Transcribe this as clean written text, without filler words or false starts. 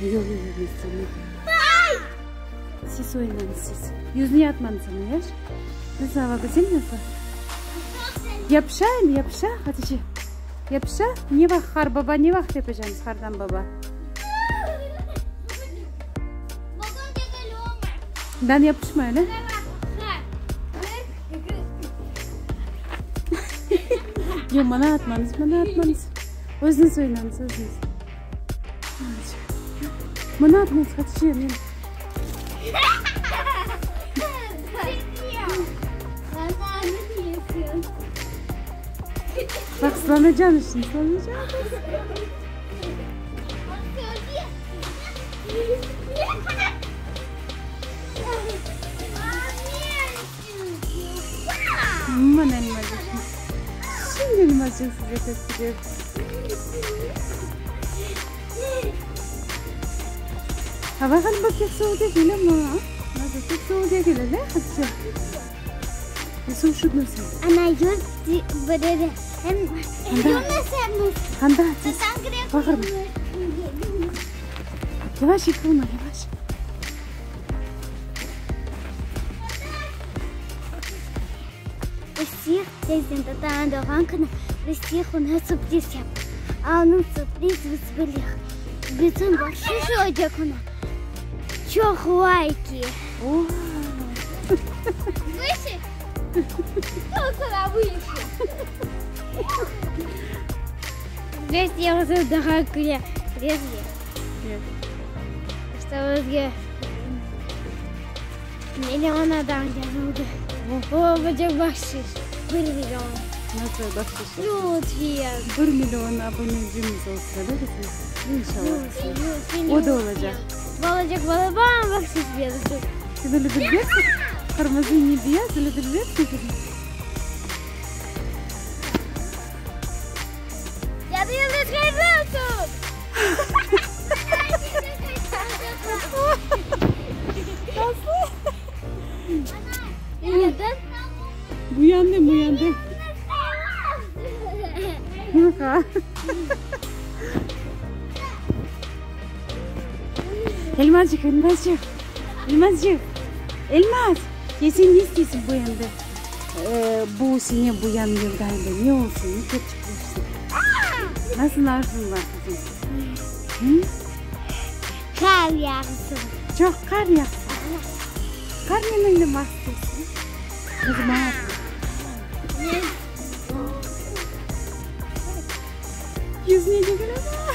Yoq, yoq, yoq, men istemeyim. Siz oynañız, siz. Yüzüne atmañız onı, yaş. Nasıl ava güzel nasıl? Yapışa endi, yapışa, Hatice. Yapışa. Ne vaqıt qar baba, ne vaqıt yapacağımız qardan baba? Dan yapışmay, öyle? Yoq, mana atmañız, mana atmañız. Özüñiz oynañız, özüñiz. Mana atmañız, Hatice, men. Baq, sılanacaqsıñ şimdi, sılanacaqsıñ. Mana elmacıq. Şimdi elmacıq size kösteriyor. Hava ğaliba pek soğuk degil ama. Nasıl pek soğuk degil, öyle Hatice? Nasıl üşüdün sen? Ana yurt böyle hem Anda, bağırma. Yavaş yıkılma, yavaş. Biz tezden tatanıñ doğğan künü, biz oña sürpriz yaptıq. Onıñ sürpriz biz bildik. Bütün bahşiş olacaq oña. Çoq layki. Biz doğğan künü Bizge million adam yazıldı. Olacaq bahşiş. Bir million. Nasıl bahşiş? Lütfen. Bir million abonecimiz olsun, öyle bizim? İnşallah. Lütfen. O da olacaq. Olacaq balaban bahşiş berecek. Sen öyle bilmezsin. Qırmızı ne beyaz öyle bilmezsin. Yadı yıldız hayırlı olsun. Nasıl? Neden? Uyandım, uyandım. Ha. Elmacık, Elmacık. Elmacık. Elmaz. Ya sen ne isteysiñ bu endi? Ee, bu sene bu yañı yılda endi ne olsun, ne kerçekleşsin? Nasıl arzuñ bar qızım? Hı? Qar yağsın. Çoq qar yağsın. Qarnen oynamaq isteysiñ? Qızım, Yüzüne degil ama.